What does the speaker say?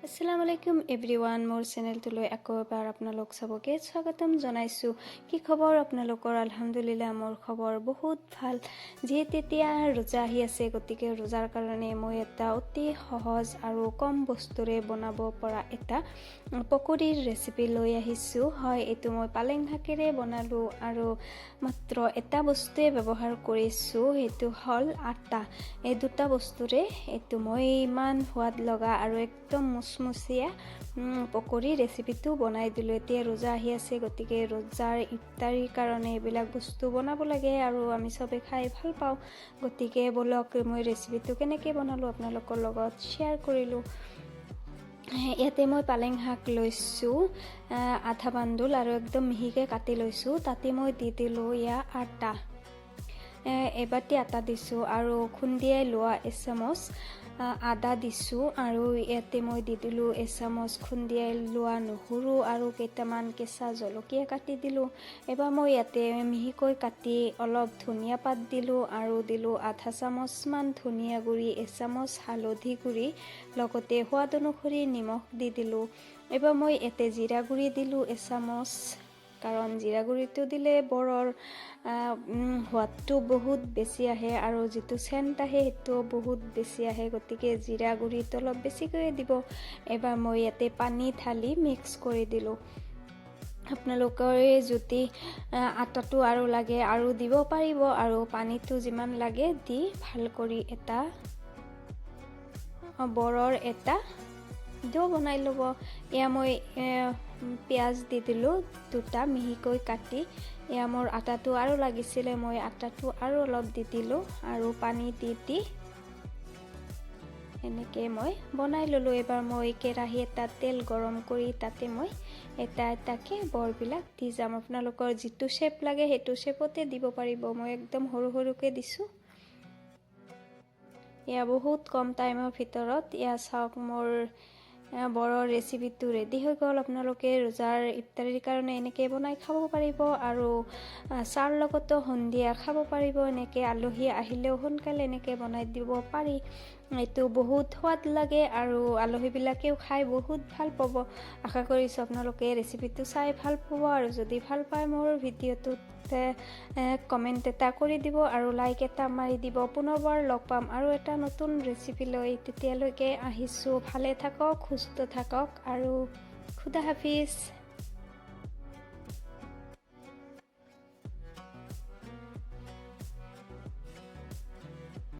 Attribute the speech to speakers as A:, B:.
A: আসসালামু আলাইকুম এভৰিৱান, মোৰ চেনেলটোলৈ আকৌ এবাৰ আপোনালোক চবকে স্বাগতম জনাইছোঁ। কি খবৰ আপোনালোকৰ? আলহামদুলিল্লাহ, মোৰ খবৰ বহুত ভাল। যিহেতু এতিয়া ৰোজা আহি আছে, গতিকে ৰোজাৰ কাৰণে মই এটা অতি সহজ আৰু কম বস্তুৰে বনাব পৰা এটা পকৰীৰ ৰেচিপি লৈ আহিছোঁ। হয়, এইটো মই পালেং শাকেৰে বনালোঁ আৰু মাত্ৰ এটা বস্তুৱে ব্যৱহাৰ কৰিছোঁ, সেইটো হ'ল আটা। এই দুটা বস্তুৰে এইটো মই ইমান সোৱাদ লগা আৰু একদম মুচমুচীয়া পকৰী ৰেচিপিটো বনাই দিলোঁ। এতিয়া ৰোজা আহি আছে, গতিকে ৰোজাৰ ইফতাৰীৰ কাৰণে এইবিলাক বস্তু বনাব লাগে আৰু আমি চবে খাই ভাল পাওঁ। গতিকে ব'লক, মই ৰেচিপিটো কেনেকৈ বনালোঁ আপোনালোকৰ লগত শ্বেয়াৰ কৰিলোঁ। ইয়াতে মই পালেং শাক লৈছোঁ আধা বান্দোল আৰু একদম মিহিকৈ কাটি লৈছোঁ। তাতে মই দি দিলোঁ এয়া আটা, এবাতি আটা দিছোঁ আৰু খুন্দিয়াই লোৱা এচামুচ আদা দিছোঁ আৰু ইয়াতে মই দি দিলোঁ এচামুচ খুন্দিয়াই লোৱা নহৰু আৰু কেইটামান কেঁচা জলকীয়া কাটি দিলোঁ। এবাৰ মই ইয়াতে মিহিকৈ কাটি অলপ ধনিয়া পাত দিলোঁ আৰু দিলোঁ আধা চামুচমান ধনিয়া গুড়ি, এচামুচ হালধি গুড়ি, লগতে সোৱাদ অনুসৰি নিমখ দি দিলোঁ। এবাৰ মই ইয়াতে জিৰা গুড়ি দিলোঁ এচামুচ, কাৰণ জিৰা গুড়িটো দিলে বৰৰ সোৱাদটো বহুত বেছি আহে আৰু যিটো চেণ্ট আহে সেইটো বহুত বেছি আহে। গতিকে জিৰা গুড়িটো অলপ বেছিকৈ দিব। এবাৰ মই ইয়াতে পানী ঢালি মিক্স কৰি দিলোঁ। আপোনালোকৰ যদি আটাটো আৰু লাগে, আৰু দিব পাৰিব আৰু পানীটো যিমান লাগে দি ভাল কৰি এটা বৰৰ এটা দো বনাই ল'ব। এয়া মই পিঁয়াজ দি দিলোঁ দুটা মিহিকৈ কাটি। এয়া মোৰ আটাটো আৰু লাগিছিলে, মই আটাটো আৰু অলপ দি দিলোঁ আৰু পানী দি দি এনেকৈ মই বনাই ল'লোঁ। এবাৰ মই কেৰাহী এটাত তেল গৰম কৰি তাতে মই এটা এটাকৈ বৰবিলাক দি যাম। আপোনালোকৰ যিটো শ্বেপ লাগে, সেইটো শ্বেপতে দিব পাৰিব। মই একদম সৰু সৰুকৈ দিছোঁ। এয়া বহুত কম টাইমৰ ভিতৰত এয়া চাওক, মোৰ বৰৰ ৰেচিপিটো ৰেডি হৈ গ'ল। আপোনালোকে ৰোজাৰ ইফতাৰীৰ কাৰণে এনেকৈ বনাই খাব পাৰিব আৰু চাহৰ লগতো সন্ধিয়া খাব পাৰিব। এনেকৈ আলহী আহিলেও সোনকালে এনেকৈ বনাই দিব পাৰি। এইটো বহুত সোৱাদ লাগে আৰু আলহীবিলাকেও খাই বহুত ভাল পাব। আশা কৰিছোঁ আপোনালোকে ৰেচিপিটো চাই ভাল পাব আৰু যদি ভাল পায়, মোৰ ভিডিঅ'টোত কমেণ্ট এটা কৰি দিব আৰু লাইক এটা মাৰি দিব। পুনৰবাৰ লগ পাম আৰু এটা নতুন ৰেচিপি লৈ। তেতিয়ালৈকে আহিছোঁ। ভালে থাকক, সুস্থ থাকক আৰু খুদা হাফিজ।